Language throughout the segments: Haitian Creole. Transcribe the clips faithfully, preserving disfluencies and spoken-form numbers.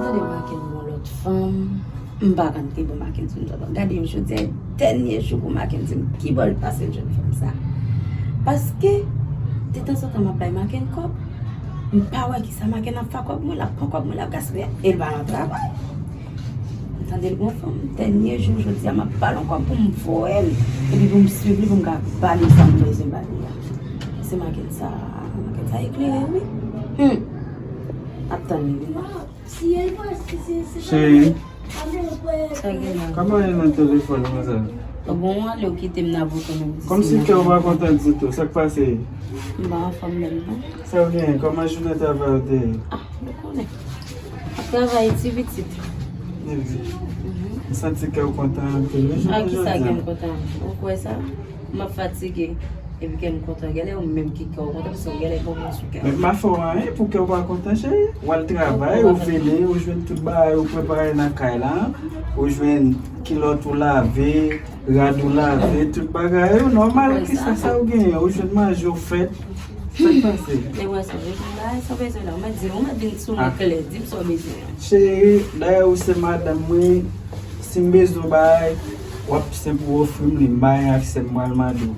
Gade Mackendy bon lòt fanm, m pa konn ki bò Mackendy jwenn lòt fanm. Gade yon jodi a, dènye jou pou Mackendy di m ki bò l pase l jwenn fanm sa. Paske, detanzantan m ap bay Mackendy kòb, m pa wè kisa Mackendy ap fè kòb mwen, l ap pran kòb mwen, l ap gaspiye, e l pa nan travay. M tande l gon fanm, dènye jou jodi a, m ap ba l yon kòb pou m voye l, epi pou m swiv li, pou m ka ba li sa m bezwen ba li a. Se Mackendy sa, Mackendy sa eklere, wi. Hmm. Ap tann li, wi. Cheri, sa gen la? Kòman e nan telefòn mwen sa? Bon, ale w kite m nan avoka menm. Kòmsi kè w pa kontan ditou, sa k pase? M pa anfòm menm non. Sa w genyen? Kòman jounen travay ou te ye? Ah, nou konnen. Ap travay ti pitit. Epi, m santi kè w kontan anpil wi jounen jodi a. Ak kisa kè m kontan? Ou kwè sa? M ap fatige, epi kè m kontan. Genlè ou menm ki kè w kontan, paske w genlè gon moun sou kè w. Men m pa fè w anyen pou kè w pa kontan, cheri. W al travay, ou vini, ou jwenn tout bagay ou prepare nan kay la. Ou jwenn kilòt ou lave, rad ou lave, tout bagay yo nòmal. Kisa sa ou genyen? Ou jwenn manje ou fèt. Sa k pase? E wè sa, ou jwenn bagay sa w bezwen la. Ou mèt di, ou mèt vin sou mwen klè, di m sa w bezwen an. Cheri, dayè ou se madanm mwen, si m bezwen yon bagay, w ap senp ou ofri m li, m pa gen aksè m pral mande w.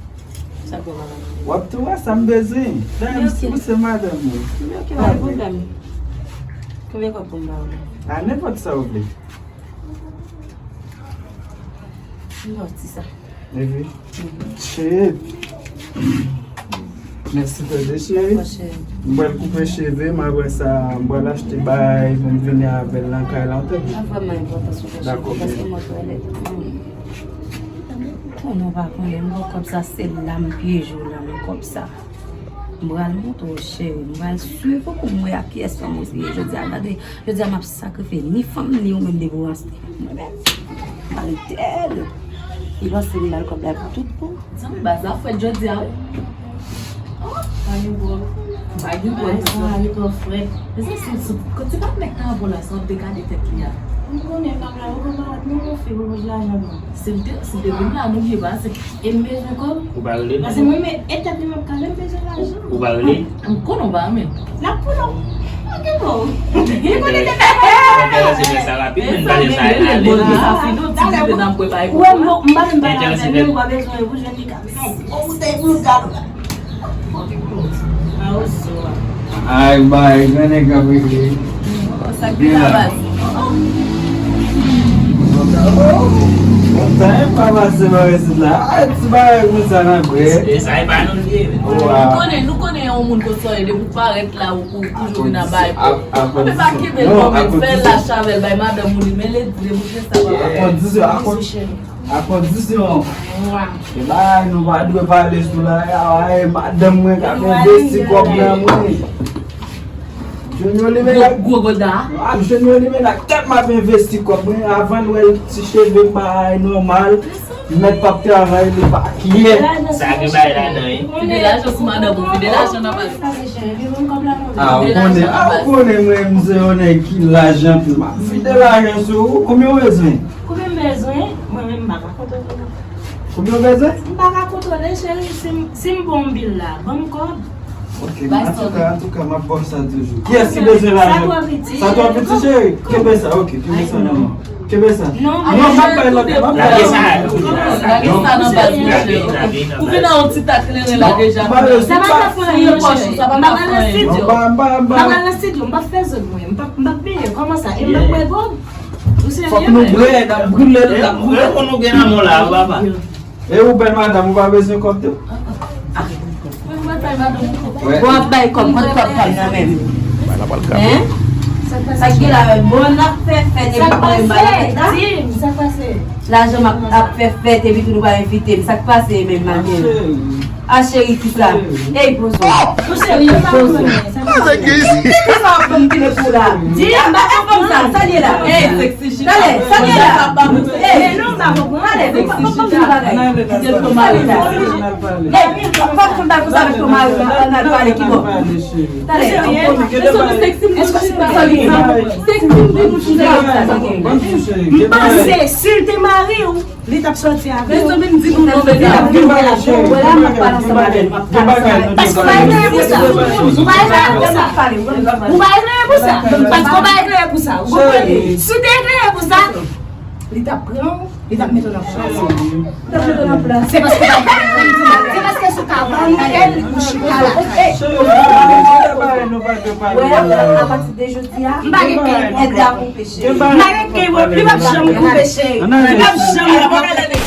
Sa pou w pa mande? W ap tou wè sa m bezwen. Dayè m si ou se madanm mwen. Men oke, pa gen pwoblèm. Konbyen kòb pou m ba w la? A nenpòt sa w vle. M ba w ti sa. Epi, shit. Mèsi tande cheri. M pral koupe cheve m, apre sa m pral achte bagay pou m vini avè l nan kay la, tande. Sa vrèman enpòtan sou kò cheve, paske mwen twalèt. Konnen w pa konnen, m ba w kòb sa, se la m pyeje w la, men kòb sa. M pral montre w, cheri. M pral swiv ou pou m wè ak kiyès fanm ou ye. Jodi a, gade, jodi a, m ap sakrifye ni fanm, ni ou menm depi w antre. Mwen menm, m pral tèl. Li panse m ba l kòb la pou tout bon. Zanmi baz la frèt jodi a, wi. Oh, pa gen bò. Pa gen bò, sa li twò frèt. Men se, se, se, se pa t nèg nan anboulans lan ap dekale tèt li a. M konnen fanm la, ou konn pa wè, nou konfye pou poz lajan, non. Si l te, si l te vin la, nou byen pase. E m bezwen kòb. Ou pa rele non. Paske mwen, men, e tèt li m ap kale, m bezwen lajan. Ou pa rele? M konnen w pa renmen l. L ap pran w. Ok, bon. Li konnen ke tèt li. Entèlese fè sa rapid, men tande sa ale. Bon, sa fini, ou ti di n ap prepare pou ou la. Ou wè, m pa menm pale avè l, ou pa bezwen, ou jwenn li ka. Bon, ou te, ou gad la. Ay, bay, grann nèg ap regle. Sa k pi la baz. Kontan, pa pase pa resit la. Ay, ti bagay konsa nan bwè. E sa e pa nou l ye. Nou konnen, nou konnen yon moun konsa, depi w parèt la, ou, ou toujou vin aba. Ou pa kenbe l kòm fè lach avè l, bay madanm ou li, men lè di, depi w fè sa, papa. A kondisyon, a kondisyon. A kondisyon. E bagay nou pa dwe pale sou la, a, e madanm mwen k ap envesti kòb nan mwen. Jwenn yon limena. Gwo, gwo goda. A, jwenn yon limena. Tèt m ap envesti kòb mwen. Avan n wè l ti cheve m bagay nòmal. Mèt p ap travay li pa kiyè. Sa gen bagay ladan, wi. Fide lajan sou madanm ou, fide lajan nan baz. A, ou konnen, a, ou konnen mwen, m se yon nèg ki laj anpil. M ap fide lajan sou ou. Konbyen ou bezwen? Konbyen m bezwen? Mwen menm, m pa ka kontwole. Konbyen w bezwen? M pa ka kontwole, cheri. Si m, si m bon bil la, ban m kòb. Ok, antouka, antouka, m ap ba w sa toujou. Kiyès ki bezwen lajan? Sa twò piti. Sa twò piti, cheri? Kenbe sa, ok, kenbe sa nan men w. Kenbe sa. Non, non, m ap bay lòt, m ap bay lòt. Lage sa, lage sa nan baz, monchè. Ou vin nan yon ti ta kleren la deja. Sa pa ka fè anyen, monchè. Sa pa ka fè anyen. M pa, m pa, m pa. M pa nan estidyo, m pa fè zòn mwen. M pa, m pa bliye, kòman sa? E m pa bwè gwòg? Ou serye? Fòk nou bwè, n ap brile l, n ap brile l. Pou nou gen lanmou la, papa. E ou bèl madanm, ou pa bezwen kòb tou? Bon, ap bay kòb, mwen kòb pa m nan men m. Hein? Sa k gen la, bon, n ap fè fèt epi mwen ba l fèt la. Lajan m ap, ap fè fèt epi tou nou pa envite m. Sa k pase menm, madanm? A cheri, kisa? Ey, pozo. Pozo. Kisa w ap ban m kile pou la? Di, m pa ka fanm sa, sa l ye la? Ey, sexy chita. Talè, sa l ye la? Ey, non, m pa konprann. Talè, sexy chita. Kite l pou mari la. Ey, pa, pa konn bagay konsa avèk ton mari la, n al pale ki bò. Talè, sexy, m chita, sa l ye? Sexy, m vin chita. M panse, si l te mari w, Li t ap sòti avè w. Bezwen vin di nou non, men li t ap vin wè la. Wè la, m ap pale ansanm avè l, m ap pale ansanm avè l. Paske m pa gen tan pou sa. M pa gen tan. Ou pa eklere pou sa. Paske ou pa eklere pou sa. Ou konprann? Si w te eklere pou sa, li t ap pran w, li t ap mete w nan plas. Li t ap mete w nan plas. Se paske w pa, se paske sou ka ban nou el, ou chita la. Wè, apati de jodi a, m pa gen kèy pou peche. M pa gen kèy pou, li p ap janm pou peche. Li p ap janm pou peche.